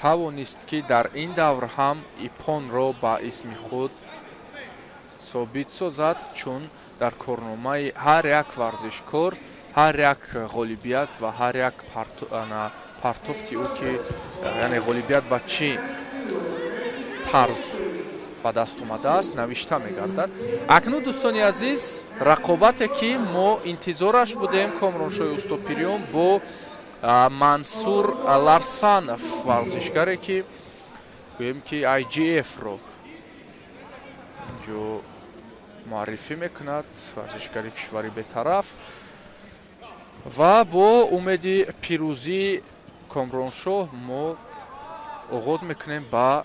Тавонист, ки дар ин давр ҳам иппонро ба исми худ собит созад, чун дар корномаи ҳар як варзишкор ҳар як ғолибият ва ҳар як партофти ӯ, ки яъне ғолибият ба чӣ тарз ба даст омадааст, навишта мегардад. Акнун, дӯстони азиз, рақобате, ки мо интизораш будем, Комроншоҳи Устопириён бо Мансур Ларсанов, варзишгаре, ки гӯем, ки IGF-ро инҷо муаррифӣ мекунад, варзишгари кишвари бетараф. Ва бо умеди пирӯзии Комроншоҳ мо оғоз мекунем ба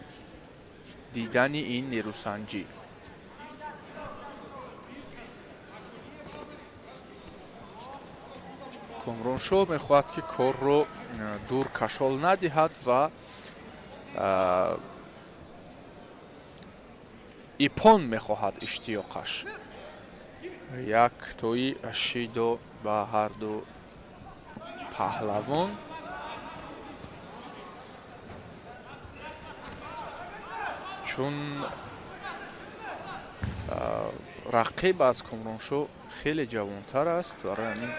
дидани ин нерӯсанҷӣ. Комроншоҳ мехоҳад, ки корро дур кашол надиҳад ва иппон мехоҳад иштиёқаш. Як тои шидо ба ҳарду паҳлавон. Чун рақиб аз Комроншоҳ хеле ҷавонтар аст, барои ҳамин,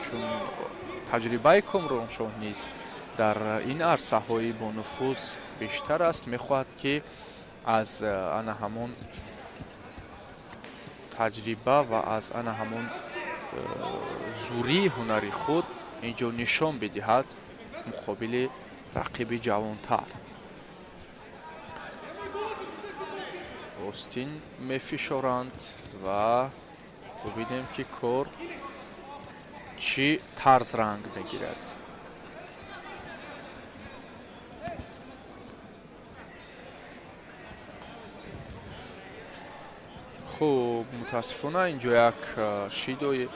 чун таҷрибаи Комроншоҳ низ дар ин арсаҳои бонуфуз бештар аст, мехоҳад, ки аз ана ҳамон таҷриба ва аз ана ҳамон зурии ҳунари худ инҷо нишон бидиҳад муқобили рақиби ҷавонтар. Остин мефишоранд ва бубинем, ки кор чӣ тарз ранг мегирад. Хуб, мутаассифона инҷо як шидои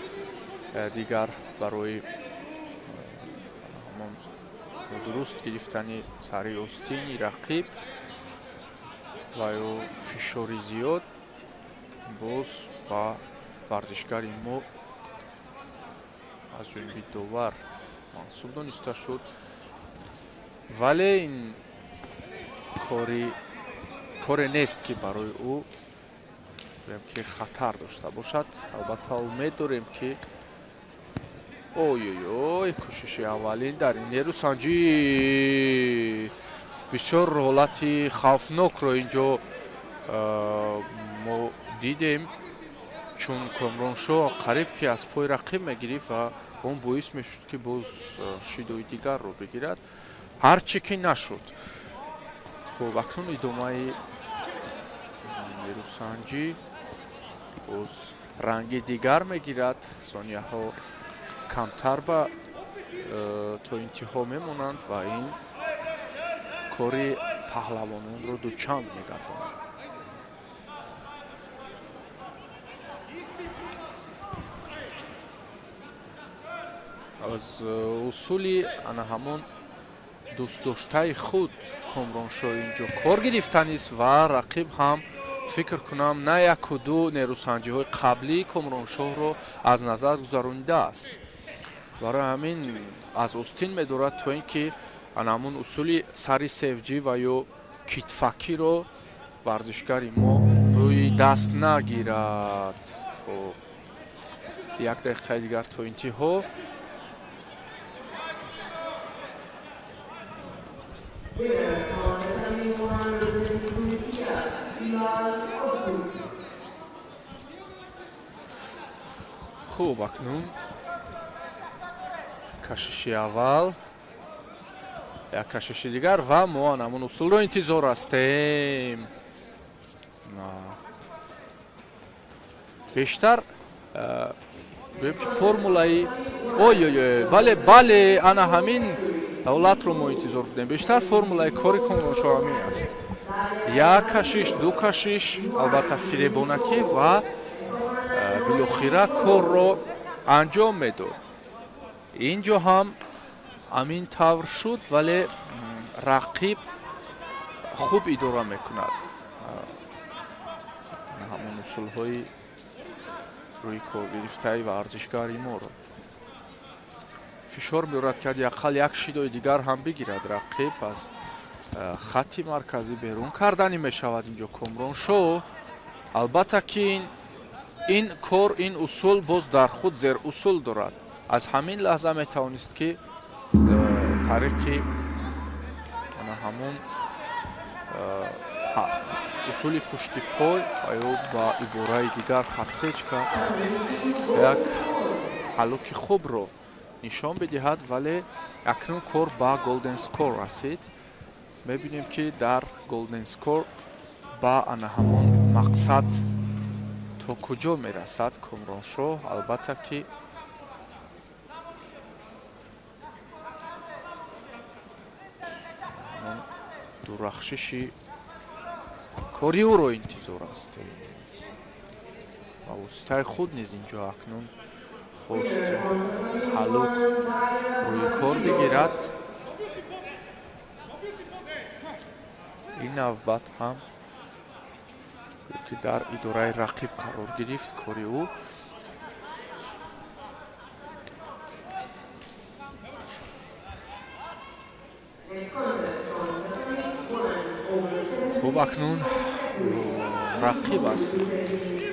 дигар барои ҳамон дуруст гирифтани сари остини рақиб ва ё фишори зиёд боз ба варзишгари мо аз ҷониби довар мансуб дониста шуд, вале ин коре нест, ки барои ӯ гӯем, ки хатар дошта бошад. Албатта, умед дорем, ки ой-ой-ой, кӯшиши аввалин дар ин нерӯсанҷӣ бисёр ҳолати хавфнокро инҷо мо дидем, чун Комроншоҳ қариб ки аз пои рақиб мегирифт ва он боис мешуд, ки боз шидои дигарро бигирад. Ҳарчи ки нашуд. Хуб, акнун идомаи нерӯсанҷӣ боз ранги дигар мегирад. Сонияҳо камтар ба то интиҳо мемонанд ва ин кори паҳлавононро дучанд мегардонад. Аз усули ана ҳамон дӯстдоштаи худ Комроншоҳ инҷо кор гирифтанист ва рақиб ҳам, фикр кунам, на яку ду нерӯсанҷиҳои қаблии Комроншоҳро аз назар гузаронидааст. Барои ҳамин аз остин медорад, то ин ки ана ҳамон усули сари севҷӣ ва ё китфакиро варзишгари мо рӯи даст нагирад. Хуб, як дақиқаи дигар то интиҳо. Хуб, акнун кашиши аввал, як кашиши дигар ва мо ҳамон усулро интизор ҳастем. Бештар гӯем, ки формулаи ой-ой-ой, бале, бале, ана ҳамин ҳолатро мо интизор будем. Бештар формулаи кори Комроншоҳ ҳамин аст: як кашиш, ду кашиш, албатта фиребонакӣ, ва билохира корро анҷом медод. Инҷо ҳам ҳамин тавр шуд, вале рақиб хуб идора мекунад ҳамон усулҳои рӯи кор гирифтаи варзишгари моро. Фишор меорад, ки ҳадди ақал як шидои дигар ҳам бигирад рақиб. Аз хатти марказӣ берун кардани мешавад инҷо Комроншоҳ. Албатта ки ин кор, ин усул боз дар худ зерусул дорад. Аз ҳамин лаҳза метавонист, ки тариқи ана ҳамон усули пушти пой ва ё ба ибораи дигар подсечка як ҳаллуки хубро нишон бидиҳад, вале акнун кор ба голден скор расид. Мебинем, ки дар голден скор ба ана ҳамон мақсад то куҷо мерасад Комроншоҳ. Албатта ки дурахшиши кори ӯро интизор ҳастем. Ба воситаи худ низ инҷо акнун хост ҳаллук рӯи кор бигирад. Ин навбат ҳам ки дар идораи рақиб қарор гирифт кори ӯ. Хуб, акнун рақиб аз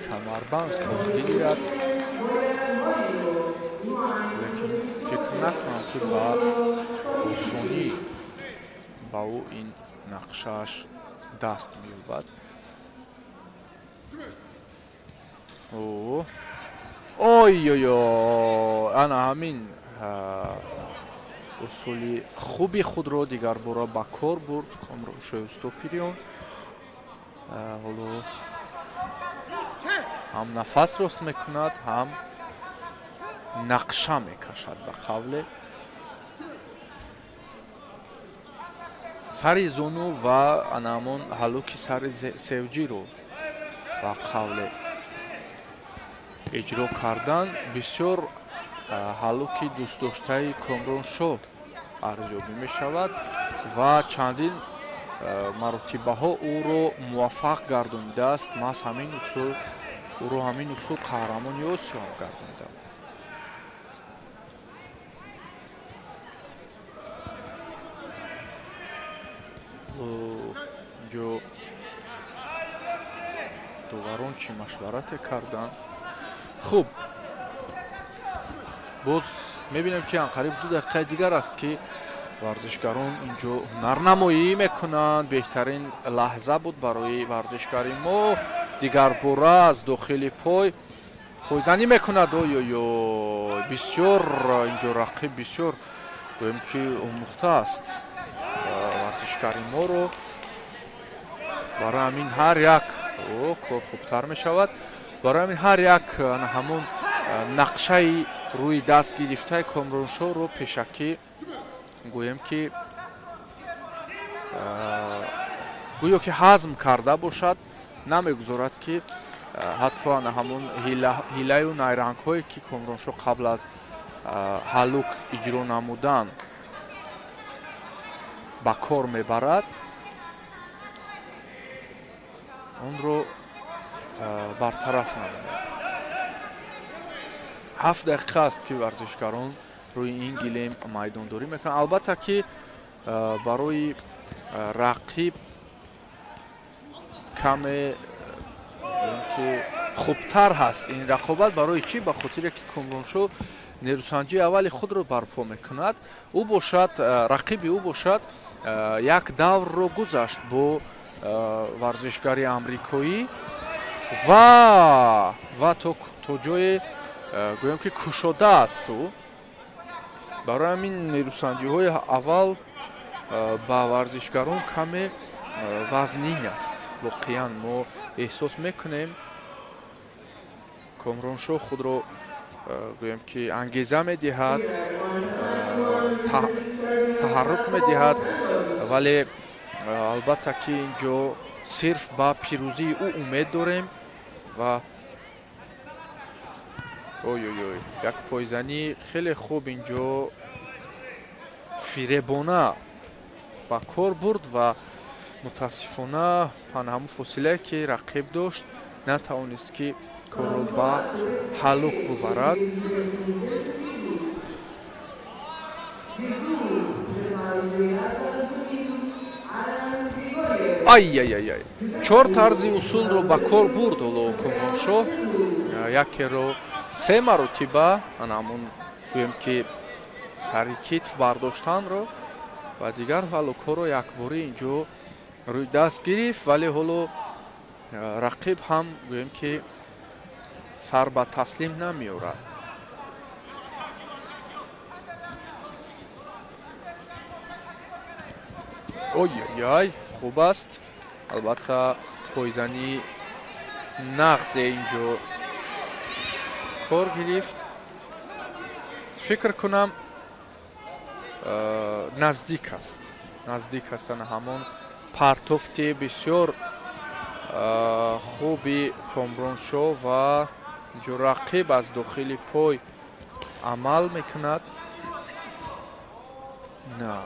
камарбанд хост бигирад, лекин фикр накунам, ки ба осонӣ ба ӯ ин нақшааш даст меёбад. Ой-ой-ой, ана ҳамин усули хуби худро дигарбора ба кор бурд Комроншоҳи Устопириён. Ҳоло ҳам нафас рост мекунад, ҳам нақша мекашад. Ба қавле сари зону ва ана ҳамон ҳаллуки сари севҷиро ба қавле иҷро кардан бисёр ҳаллуки дӯстдоштаи Комроншоҳ арзёбӣ мешавад ва чандин маротибаҳо ӯро муваффақ гардонидааст. Маҳз ҳамин усул ӯро ҳамин усул қаҳрамони Осиё ҳам гардонида. Инҷо доварон чӣ машварате карданд? Хуб, боз мебинем, ки анқариб 2 дақиқаи дигар аст, ки варзишгарон инҷо ҳунарнамоӣ мекунанд. Беҳтарин лаҳза буд барои варзишгари мо. Дигарбора аз дохили пой пойзанӣ мекунад. Ой-ой-ой, бисёр инҷо рақиб бисёр гӯем ки омӯхта аст варзишгари моро. Барои ҳамин ҳар як кор хубтар мешавад. Барои ҳамин ҳар як ҳамон нақшаи рӯи даст гирифтаи Комроншоҳро пешакӣ гӯем ки гӯё ки ҳазм карда бошад, намегузорад, ки ҳатто ана ҳамон ҳилаю найрангҳое, ки Комроншоҳ қабл аз ҳаллук иҷро намудан ба кор мебарад, онро бартараф намояд. 7 дақиқа аст, ки варзишгарон рӯи ин гилем майдондорӣ мекунанд. Албатта ки барои рақиб каме ки хубтар ҳаст ин рақобат. Барои чӣ? Ба хотире ки Комроншоҳ нерӯсанҷии аввали худро барпо мекунад. Ӯ бошад, рақиби ӯ бошад, як даврро гузашт бо варзишгари амрикоӣ ва то ҷое гӯям ки кушода аст ӯ. Барои ҳамин нерӯсанҷиҳои аввал ба варзишгарон каме вазнин аст. Воқеан мо эҳсос мекунем, Комроншоҳ худро гӯем ки ангеза медиҳад, таҳаррук медиҳад, вале албатта ки инҷо сирф ба пирӯзии ӯ умед дорем. Ва ой-ой-ой, як пойзанӣ хеле хуб инҷо фиребона ба кор бурд ва мутаассифона ҳамон фосилае, ки рақиб дошт, натавонист, ки корро ба ҳаллук бубарад. Ай-яй-яй-яй. Чор тарзи усулро ба кор бурд ҳоло Комроншоҳ. Якеро се маротиба, ана ҳамон гӯем ки сари китф бардоштанро ва дигар ҳалокҳоро якборӣ инҷо рӯй даст гирифт, вале ҳоло рақиб ҳам гӯем ки сар ба таслим намеорад. Ой-ой-ой, хуб аст. Албатта пойзанӣ нағзе инҷо кор гирифт. Фикр кунам наздик аст. Наздик аст ана ҳамон партофти бисёр хуби Комроншоҳ ва инҷо рақиб аз дохили пой амал мекунад. На.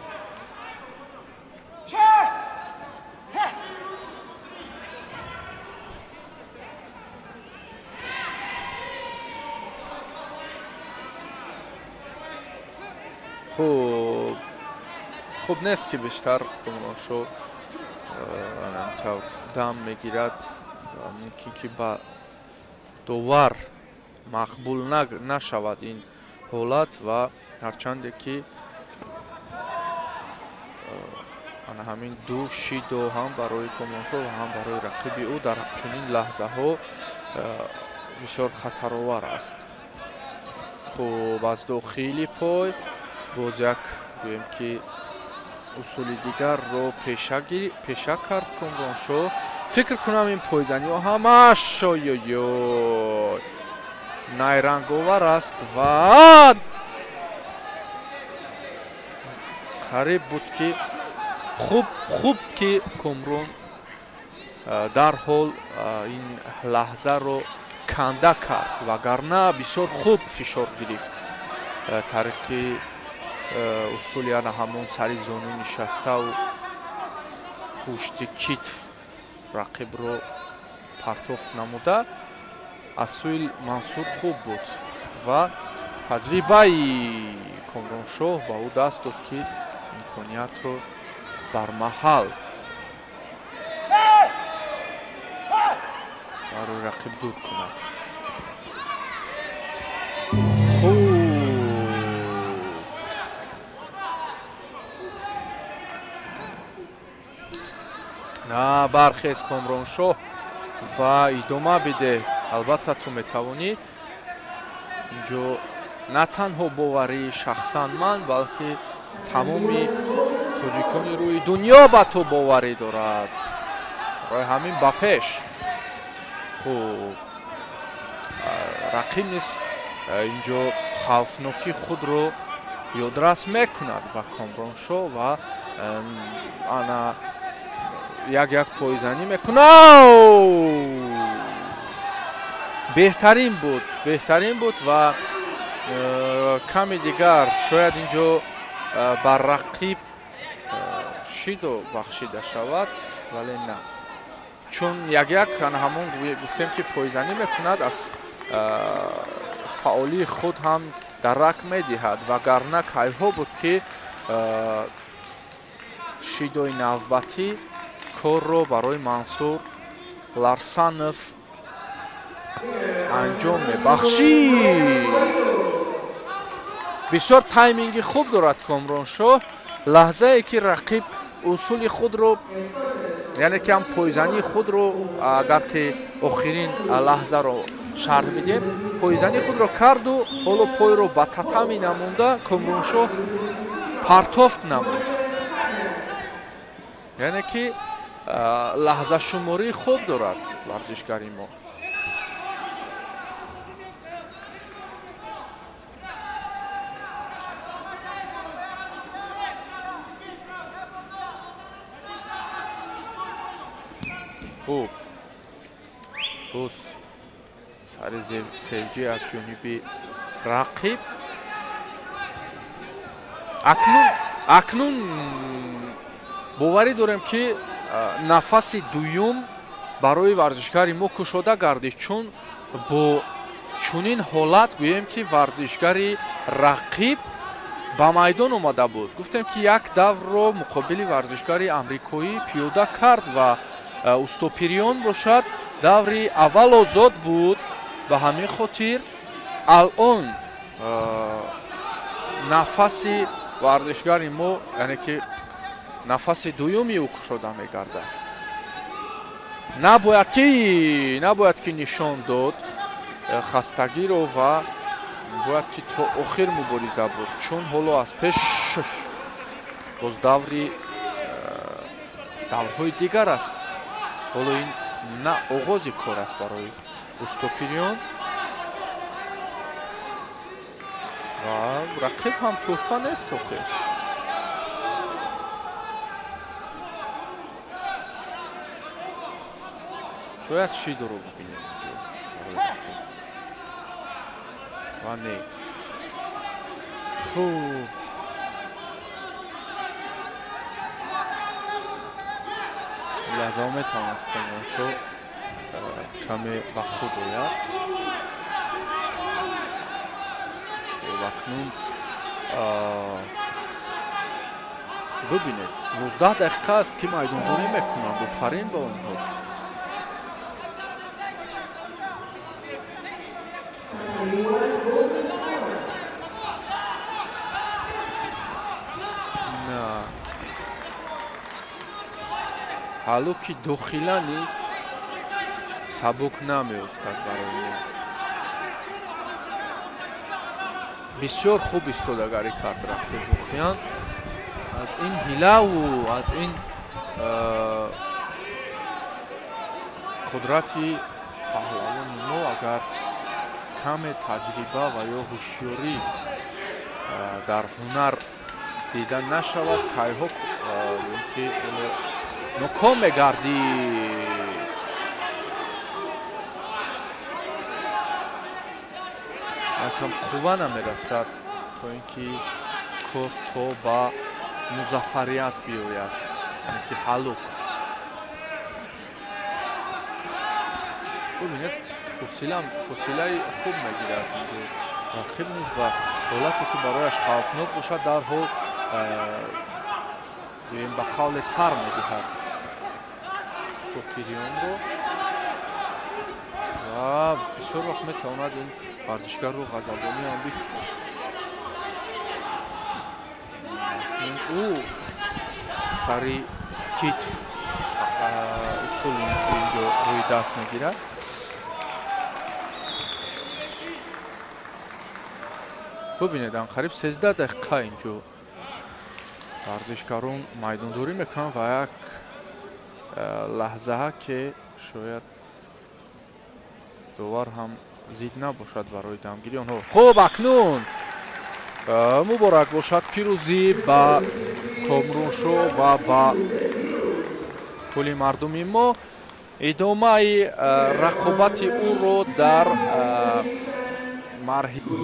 Хуб нест ки бештар Комроншоҳ дам мегирад, мумкин ки ба довар мақбул нашавад ин ҳолат ва ҳарчанде ки ана ҳамин ду шидо ҳам барои Комроншоҳ ва ҳам барои рақиби ӯ дар чунин лаҳзаҳо бисёр хатаровар аст. Хуб, аз дохили пой боз як гӯем ки усули дигарро пеша кард Комроншоҳ. Фикр кунам ин пойзаниҳо ҳамаш ой-ой-ой найранговар аст ва қариб буд ки хуб ки Комрон дарҳол ин лаҳзаро канда кард, вагарна бисёр хуб фишор гирифт тариқи усули ана ҳамон сари зону нишаставу пушти китф рақибро партофт намуда. Аз сӯи Мансур хуб буд ва таҷрибаи Комроншоҳ ба ӯ даст дод ки имкониятро бар маҳал барои рақиб дур кунад. На, бархез Комроншоҳ ва идома бидеҳ. Албатта ту метавонӣ. Инҷо на танҳо боварии шахсан ман, балки тамоми тоҷикони рӯи дунё ба ту боварӣ дорад. Барои ҳамин ба пеш. Хуб, рақиб низ инҷо хавфнокии худро ёдрас мекунад ба Комроншоҳ ва ана як-як пойзанӣ мекунад. Беҳтарин буд, беҳтарин буд ва ками дигар шояд инҷо ба рақиб шидо бахшида шавад, вале на. Чун як-як ҳамон гуфтем ки пойзанӣ мекунад, аз фаъолии худ ҳам дарак медиҳад, вагарна кайҳо буд ки шидои навбатӣ корро барои Мансур Ларсанов анҷом мебахшид. Бисёр тайминги хуб дорад Комроншоҳ. Лаҳзае ки рақиб усули худро, яъне ки ҳам пойзании худро, агар ки охирин лаҳзаро шарҳ бидем, пойзании худро карду ҳоло пойро ба татами намонда Комроншоҳ партофт намуд. Яъне ки лаҳзашумории хуб дорад варзишгари мо. Хуб, боз сари севҷӣ аз ҷониби рақиб. Акнун боварӣ дорем ки нафаси дуюм барои варзишгари мо кушода гардид, чун бо чунин ҳолат гӯем ки варзишгари рақиб Ба майдон омада буд. Гуфтем, ки як даврро муқобили варзишгари амрикоӣ пиёда кард ва Устопириён бошад, даври аввал озод буд. Ба ҳамин хотир алон нафаси варзишгари мо, яъне ки нафаси дуюми ӯ кушода мегардад. Набояд ки нишон дод хастагиро ва бояд ки то охир мубориза буд, чун ҳоло аз пеш боз даври даврҳои дигар аст. Ҳоло ин на оғози кор аст барои Устопириён ва рақиб ҳам тӯҳфа нест охир. Шояд шидоро бибинем инҷо барои рақиб ва не. Хуб, лаҳзаҳо метавонад Комроншо каме ба худ ояд. Акнун бибинед, 12 дақиқа аст, ки майдондорӣ мекунанд. Офарин ба онҳо. Ҳалуки дохила низ сабук намеофтад барои мо. Бисёр хуб истодагарӣ кард рақиб воқеан. Аз ин ҳилаву аз ин қудрати паҳлавони мо агар каме таҷриба ва ё ҳушёрӣ дар ҳунар дида нашавад, кайҳо ки ноком мегардид. Якам қувва намерасад то ин ки кор то ба музаффарият биёяд, яъне ки ҳалук. Бубинед, фосилаи хуб мегирад инҷо рақиб низ ва ҳолате ки барояш хавфнок бошад, дарҳол гӯем ба қавле сар медиҳад Устопирионро ва бисёр вақт метавонад ин варзишгарро ғазабонӣ ҳам бикунад. Ӯ сари китф усул инҷо рӯи даст мегирад. Бубинед, анқариб 13 дақиқа инҷо варзишгарон майдондорӣ мекунанд ва як лаҳзаҳа ки шояд довар ҳам зид набошад барои дамгирии онҳо. Хуб, акнун муборак бошад пирӯзӣ ба Комроншо ва ба кулли мардуми мо. Идомаи рақобати ӯро дар марҳила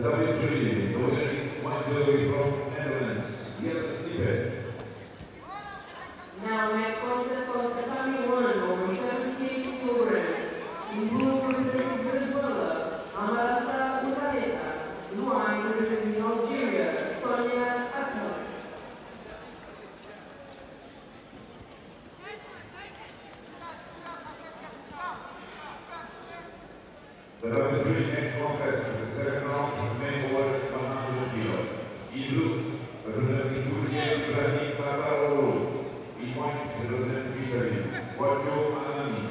Now next contest on tatami 1 over 70 kilograms. In blue representing Venezuela, Amaranta Urdaneta. In white representing Algeria, Sonia Asma. Tatami 3, next contest, the second round, men over 100 kilo. In blue, representing Turkey, Ibrahim Tataroğlu. In white, representing Italy, Guaggio Anani.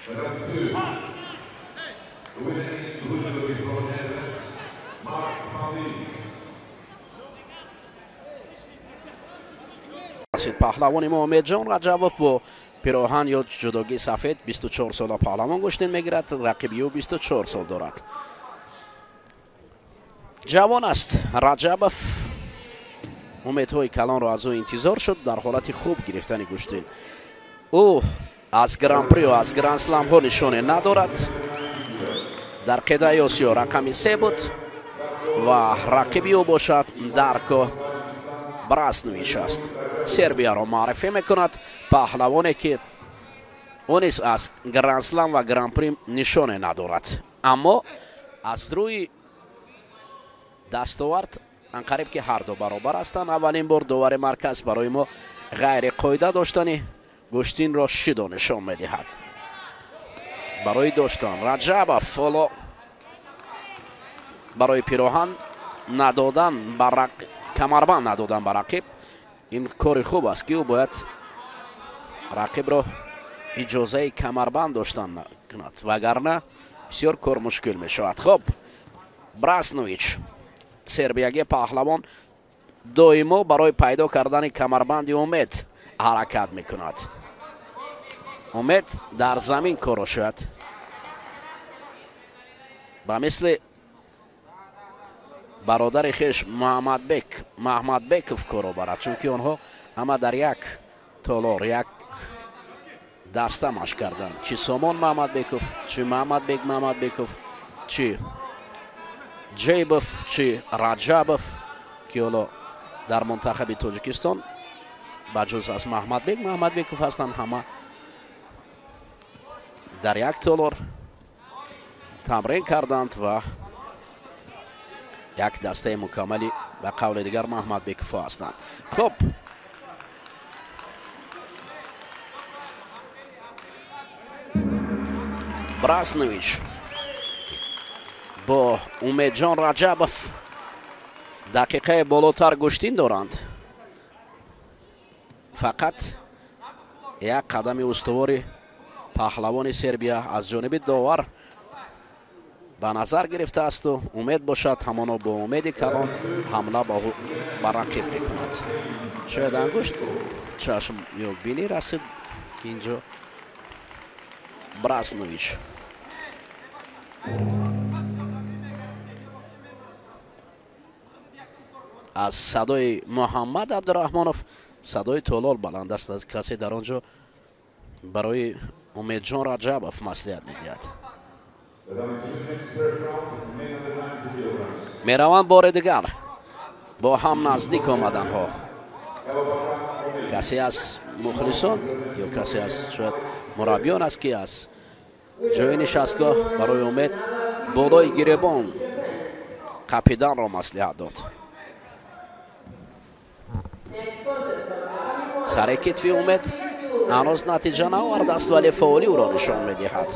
Tatami 2. The winner in blue judogi from Netherlands, Mark van Dijk. Паҳлавони мо Умедҷон Раҷабов бо пироҳан ё ҷудогии сафед 24 сола паҳлавон гӯштин мегирад. Рақиби ӯ 24 сол дорад. Ҷавон аст Раҷабов. Умедҳои калонро аз ӯ интизор шуд дар ҳолати хуб гирифтани гӯштин. Ӯ аз гран-при ва аз гранд-сламҳо нишоне надорад. Дар қедаи Осиё рақами 3 буд ва рақиби ӯ бошад Дарко Браснович аст. Сербияро муаррифӣ мекунад, паҳлавоне ки ӯ низ аз гранд-слам ва гран-при нишоне надорад, аммо аз рӯи дастовард анқариб ки ҳар ду баробар ҳастанд. Аввалин бор довари марказ барои мо ғайриқоида доштани гӯштинро шидо нишон медиҳад. Барои доштан Раҷабов ҳоло барои пироҳан надодан ба камарбанд надодан ба рақиб, ин кори хуб аст ки ӯ бояд рақибро иҷозаи камарбанд доштан кунад, вагарна бисёр кор мушкил мешавад. Хоб, Браснович сербиягӣ паҳлавон доимо барои пайдо кардани камарбанди Умед ҳаракат мекунад. Умед дар замин корро шояд ба мисли бародари хеш Маҳмадбеков корро барад, чунки онҳо ҳама дар як толор, як даста машқ карданд. Чи Сомон Маҳмадбеков, чи Маҳмадбек Маҳмадбеков, чи Ҷейбов, чи Раҷабов, ки ҳоло дар мунтахаби Тоҷикистон ба ҷуз аз Маҳмадбек Маҳмадбеков ҳастанд, ҳама дар як толор тамрин карданд ва як дастаи мукаммали ба қавли дигар Маҳмадбековҳо ҳастанд. Хуб, Браснович бо Умедҷон Раҷабов дақиқаи болотар гӯштин доранд. Фақат як қадами устувори паҳлавони Сербия аз ҷониби довар ба назар гирифтаасту Умед бошад ҳамоно бо умеди калон ҳамла ба рақиб мекунад. Шояд ангушт чашм ё бинӣ расид ки инҷо Браснович аз садои Муҳаммад Абдураҳмонов садои толор баланд аст. Касе дар он ҷо барои Умедҷон Раҷабов маслиҳат медиҳад. Мераванд бори дигар бо ҳам наздик омаданҳо. Касе аз мухлисон ё касе аз шояд мураббиён аст ки аз ҷои нишастгоҳ барои Умед болои гиребон қапиданро маслиҳат дод. Сари китфи Умед ҳанӯз натиҷа наовардааст, вале фаъолӣ ӯро нишон медиҳад.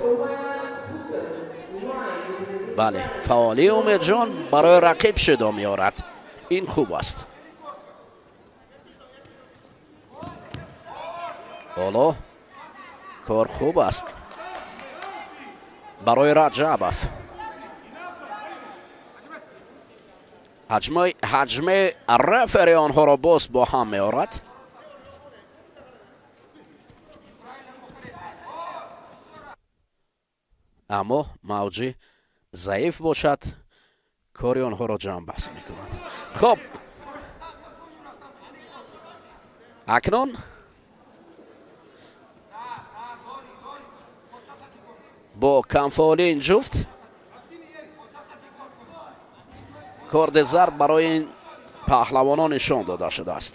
Бале, фаъолии Умедҷон барои рақиб шидо меорад. Ин хуб аст. Ҳоло кор хуб аст барои Раҷабов. Ҳаҷми рефери онҳоро боз бо ҳам меорад. Аммо мавҷи заиф бошад, кори онҳоро ҷамъбаст мекунад. Хуб, акнун бо камфаъолии ин ҷуфт корди зард барои ин паҳлавонон нишон дода шудааст.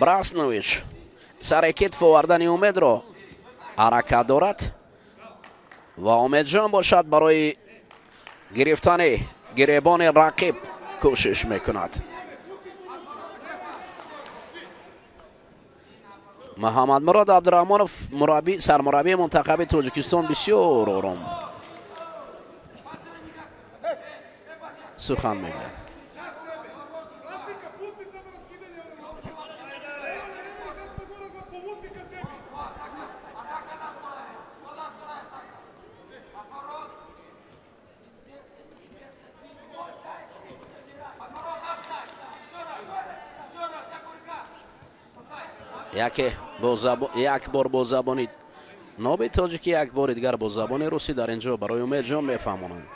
Браснович сари китф овардани Умедро ҳаракат дорад ва Умедҷон бошад барои гирифтани гиребони рақиб кӯшиш мекунад. Муҳаммадмурод Абдураҳмонов, сармураббии мунтахаби Тоҷикистон, бисёр ором сухан мегӯяд. Як бор бо забони ноби тоҷикӣ, як бори дигар бо забони русӣ дар ин ҷо барои Умедҷон мефаҳмонанд.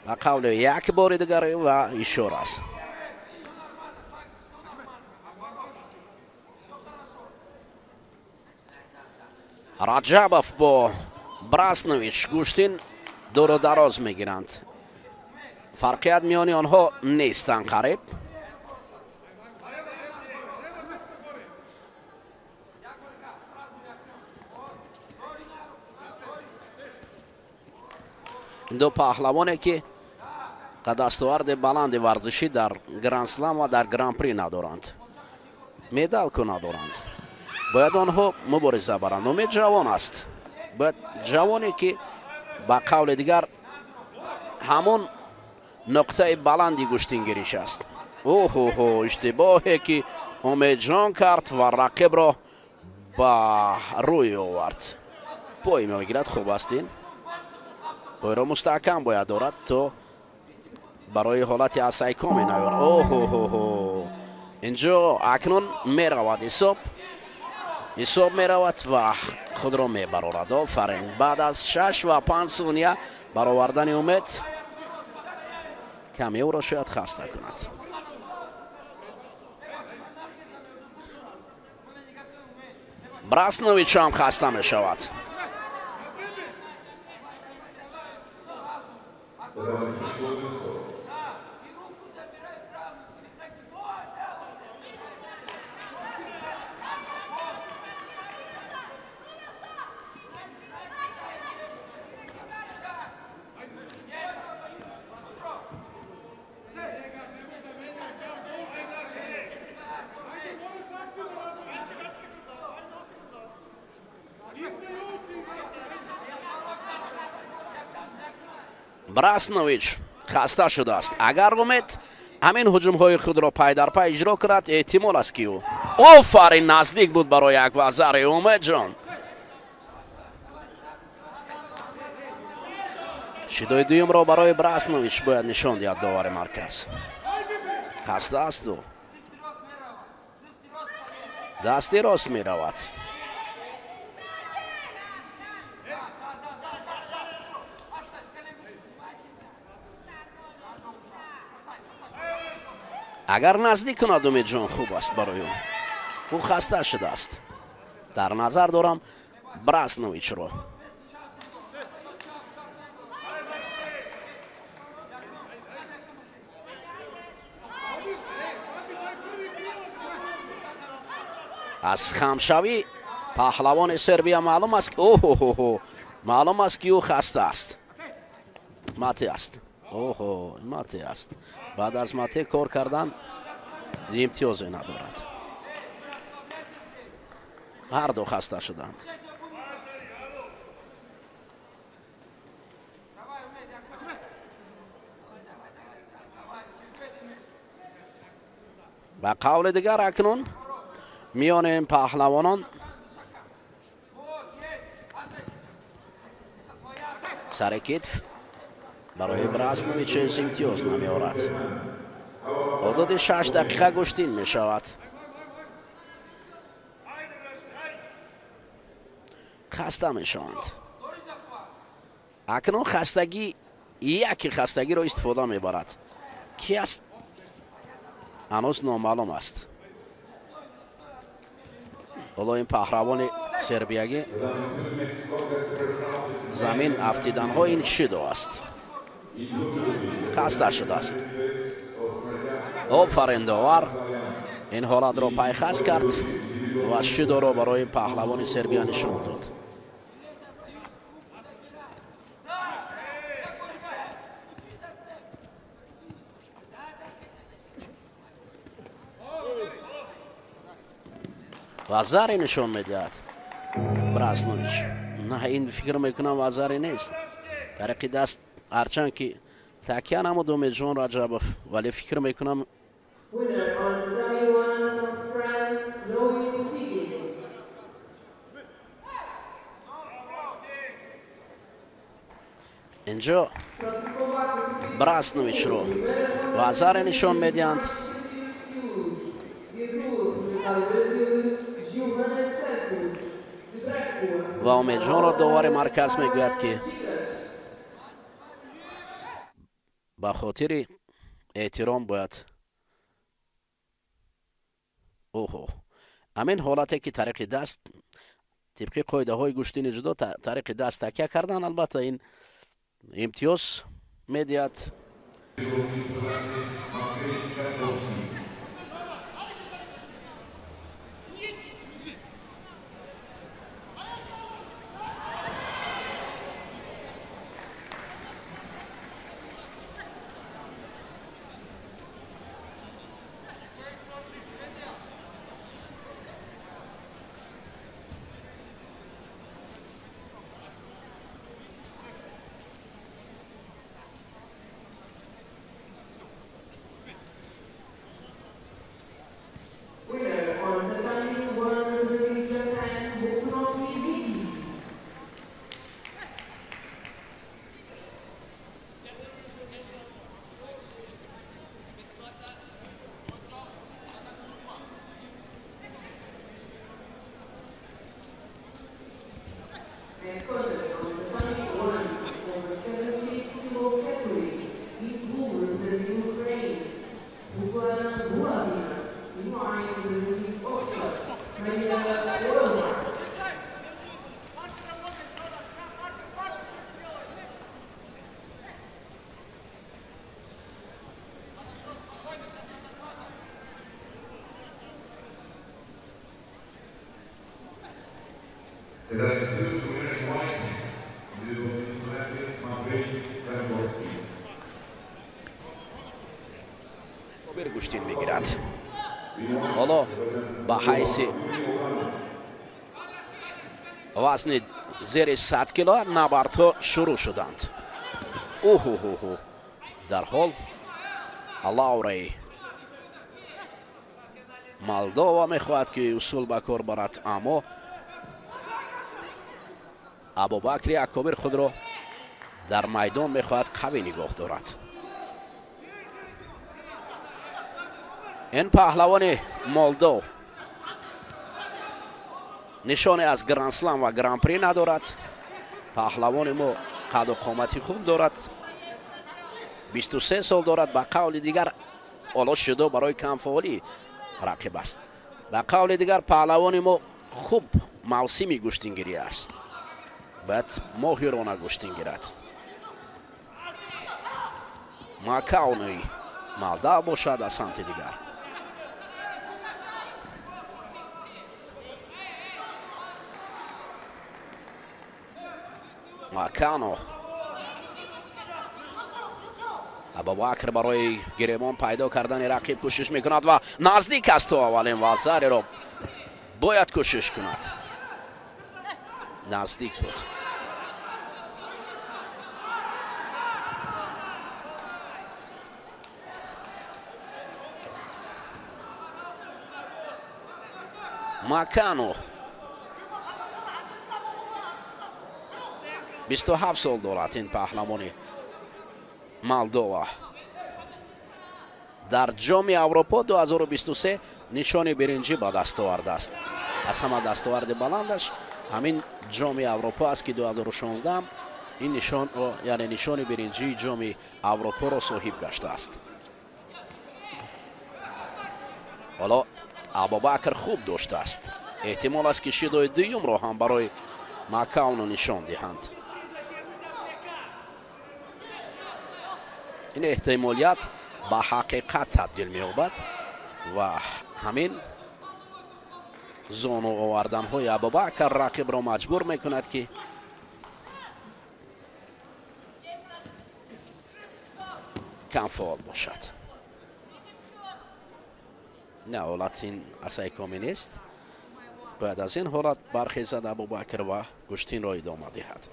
Ба қавли як бори дигар ва ишора аст. Раҷабов бо Браснович гӯштин дуру дароз мегиранд. Фарқият миёни онҳо нестанд қариб. Ду паҳлавоне ки дастоварди баланди варзишӣ дар Гранд-слам ва дар Гран-при надоранд, медалку надоранд. Бояд онҳо мубориза баранд. Умед ҷавон аст, бояд ҷавоне ки ба қавли дигар ҳамон нуқтаи баланди гӯштингириш аст. Оҳоҳо, иштибоҳе ки Умедҷон кард ва рақибро ба рӯй овард. Пой мегирад, хуб аст ин. Пойро мустаҳкам бояд дорад то барои ҳолати асайкоме наёрад. Оҳоҳоҳо, инҷо акнун меравад ҳисоб, ҳисоб меравад ва худро мебарорад. Офарин. Баъд аз 6 ва 5 сония баровардани Умед каме ӯро шояд хаста кунад. Браснович ҳам хаста мешавад. Браснович хаста шудааст. Агар Умед ҳамин ҳуҷумҳои худро пай дар пай иҷро кунад, эҳтимол аст ки ӯ офарин, наздик буд барои як вазари Умедҷон. Шидои дуюмро барои Браснович бояд нишон диҳад довари марказ. Хаста аст ӯ. Дасти рост меравад. Агар наздик кунад Умедҷон хуб аст барои ӯ. Ӯ хаста шудааст. Дар назар дорам Брасновичро. Аз хамшавӣ паҳлавони Сербия маълум аст, оҳоҳо, маълум аст ки ӯ хаста аст. Мате аст. Оҳо, мате аст. Баъд аз мате кор кардан имтиёзе надорад. Ҳар ду хаста шуданд. Ба қавли дигар, акнун миёни ин паҳлавонон сари китф барои Браснович имтиёз намеорад. Ҳудуди 6 дақиқа гӯштин мешавад. Хаста мешаванд. Акнун хастагӣ, яке хастагиро истифода мебарад. Ки аст, ҳанӯз номаълум аст. Ҳоло ин паҳлавони сербиягӣ замин афтиданҳо ин Шидо аст. Хаста шудааст. Офарин, довар ин ҳолатро пайхас кард ва Шидоро барои паҳлавони Сербия нишон дод. Вазаре нишон медиҳад Браснович. На, ин фикр мекунам вазаре нест. Тариқи даст ҳарчанд ки такя намуд Умедҷон Раҷабов, вале фикр мекунам инҷо Брасновичро вазаре нишон медиҳанд. Ва Умедҷонро довари марказ мегӯяд, ки ба хотири эҳтиром бояд. Оҳо, ҳамин ҳолате ки тариқи даст тибқи қоидаҳои гӯштини ҷудо тариқи даст такя кардан, албатта ин имтиёз медиҳад. Гӯштин мегирад. Ҳоло ба ҳайси вазни зери 100 кило набардҳо шурӯъ шуданд. Уҳуҳуҳу, дарҳол Лаураи Молдова мехоҳад ки усул ба кор барад, аммо Абубакри Акобир худро дар майдон мехоҳад қавӣ нигоҳ дорад. Ин паҳлавони Молдов нишоне аз Грандслам ва Гран-при надорад. Паҳлавони мо қаду қомати хуб дорад, 23 сол дорад. Ба қавли дигар, ҳоло Шидо барои камфаъолӣ рақиб аст. Ба қавли дигар, паҳлавони мо хуб мавсими гӯштингирӣ аст, бояд моҳирона гӯштин гирад. Макауни Молдав бошад аз самти дигар. Макано Абубакр барои гиребон пайдо кардани рақиб кӯшиш мекунад ва наздик аст то аввалин вазареро бояд кӯшиш кунад. Наздик буд. Макано 27 сол дорад ин паҳлавони Молдова. Дар Ҷоми Аврупо 2023 нишони биринҷӣ ба даст овардааст. Аз ҳама дастоварди баландаш ҳамин Ҷоми Аврупо аст, ки 2016 ин нишонро, яъне нишони биринҷии Ҷоми Аврупоро соҳиб гаштааст. Ҳоло Абубакр хуб доштааст. Эҳтимол аст, ки шидои дуюмро ҳам барои Макауно нишон диҳанд. Ин эҳтимолият ба ҳақиқат табдил меёбад ва ҳамин зону оварданҳои Абубакр рақибро маҷбур мекунад, ки камфаъол бошад. Не, ҳолат ин асаи комӣ нест. Бояд аз ин ҳолат бархезад Абубакр ва гӯштинро идома диҳад.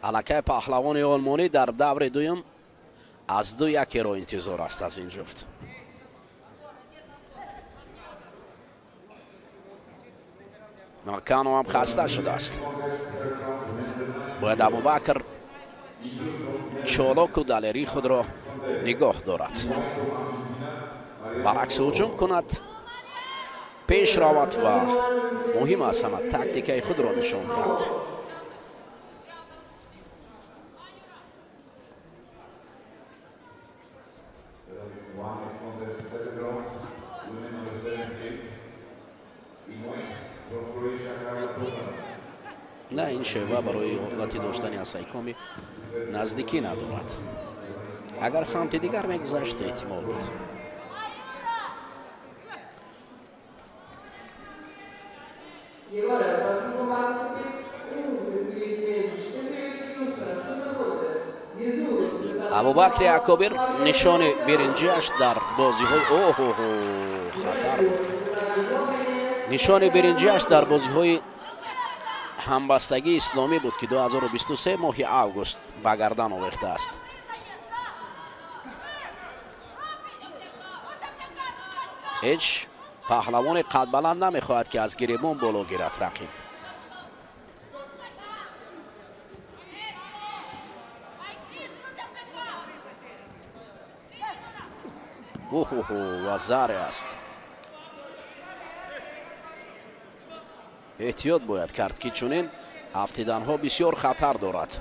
Аллакай паҳлавони олмонӣ дар даври дуюм аз ду якеро интизор аст аз ин ҷуфт. Макано ҳам хаста шудааст. Бояд Абубакр чолоку далерии худро нигоҳ дорад, баръакс ҳуҷум кунад, пеш равад ва муҳим аз ҳама тактикаи худро нишон диҳад. Не, ин шева барои ҳолати доштани асайкоми наздикӣ надорад. Агар самти дигар мегузашт, эҳтимол буд. Абубакри Акобир нишони биринҷиаш дар бозиҳои оҳоҳо хатар буд. Нишони биринҷиаш дар бозиҳои ҳамбастагии исломӣ буд, ки 2023 моҳи август ба гардан овехтааст. Ҳеҷ паҳлавони қадбаланд намехоҳад, ки аз гиребон боло гирад рақиб. Оҳоҳо, ва заре аст. Эҳтиёт бояд кард, ки чунин афтиданҳо бисёр хатар дорад.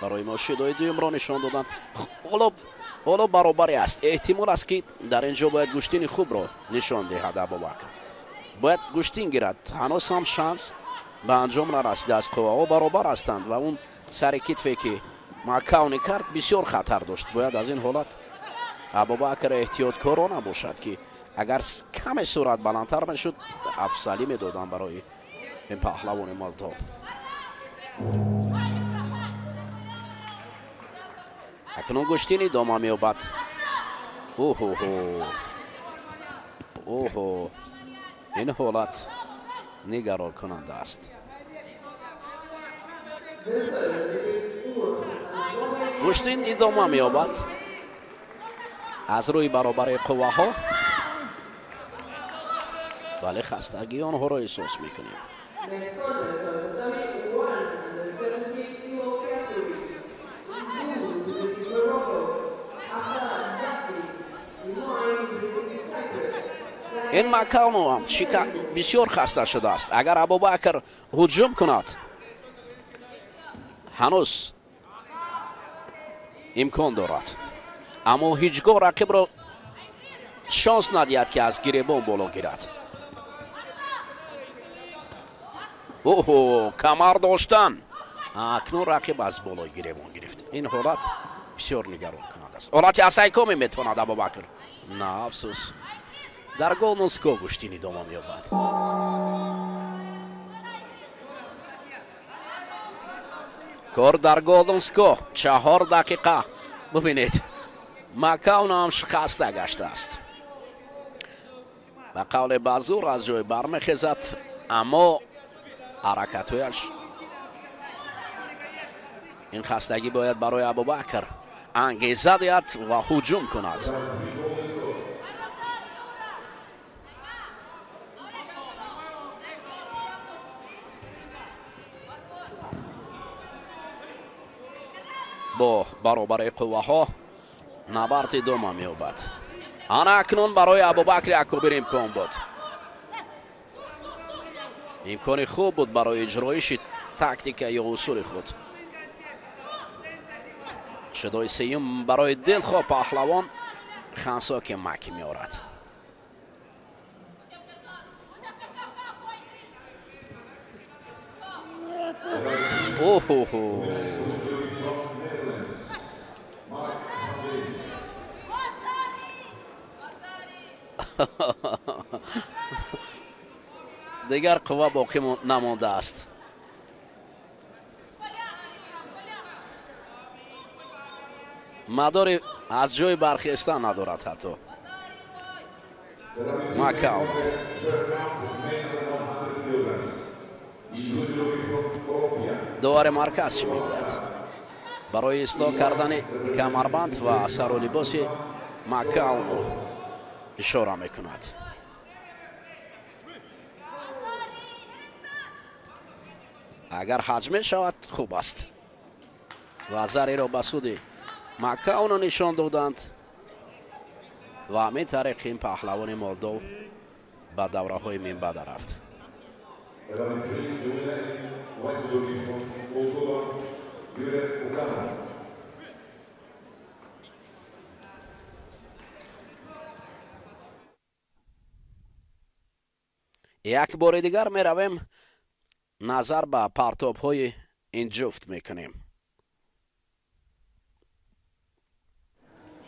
Барои мо шидои дуюмро нишон доданд. Ҳоло баробарӣ аст. Эҳтимол аст, ки дар ин ҷо бояд гӯштини хубро нишон диҳад Абубакр. Бояд гӯштин гирад. Ҳанӯз ҳам шанс ба анҷом нарасидааст. Қувваҳо баробар ҳастанд ва он сари китфе, ки Макауни кард, бисёр хатар дошт. Бояд аз ин ҳолат Абубакр эҳтиёткорона бошад, ки агар каме суръат баландтар мешуд, афзалӣ медоданд барои ин паҳлавони Молдов. Акнун гӯштин идома меёбад. Оҳоҳо, оҳо, ин ҳолат нигаронкунанда аст. Гӯштин идома меёбад аз рӯи баробари қувваҳо, вале хастагии онҳоро эҳсос мекунем. Ин Макано ҳам бисёр хаста шудааст. Агар Абубакр ҳуҷум кунад, ҳанӯз имкон дорад, аммо ҳеҷ гоҳ рақибро шонс надиҳад, ки аз гиребон боло гирад. Оҳо, камар доштан. Акнун рақиб аз болои гиребон гирифт. Ин ҳолат бисёр нигаронкунанда аст. Ҳолати асайкоме метавонад Абубакр. На, афсӯс, дар голден скор гӯштин идома меёбад. Кор дар голден скор 4 дақиқа. Бубинед, Макауно ҳам хаста гаштааст. Ба қавле ба зур аз ҷой бармехезад, аммо ҳаракатҳояш, ин хастагӣ бояд барои Абубакр ангеза диҳад ва ҳуҷум кунад. Бо баробари қувваҳо набард идома меёбад. Ана акнун барои Абубакри Акобир имкон буд. Имкони хуб буд барои иҷроиши тактика ё усули худ. Шудои сеюм барои дилхоҳ паҳлавон Хансоки Маки меорад. Оҳо, дигар қувва боқӣ намондааст. Мадори аз ҷои бархестан надорад ҳатто. Макао. Довари марказ чӣ мегӯяд? Барои ислоҳ кардани камарбанд ва сару либоси Макаоно ишора мекунад. Агар ҳаҷ мешавад, хуб аст. Ва зареро ба суди Макаоно нишон доданд ва ҳамин тариқ ин паҳлавони Молдов ба давраҳои минбаъда рафт. Як бори дигар меравем, назар ба партобҳои ин ҷуфт мекунем.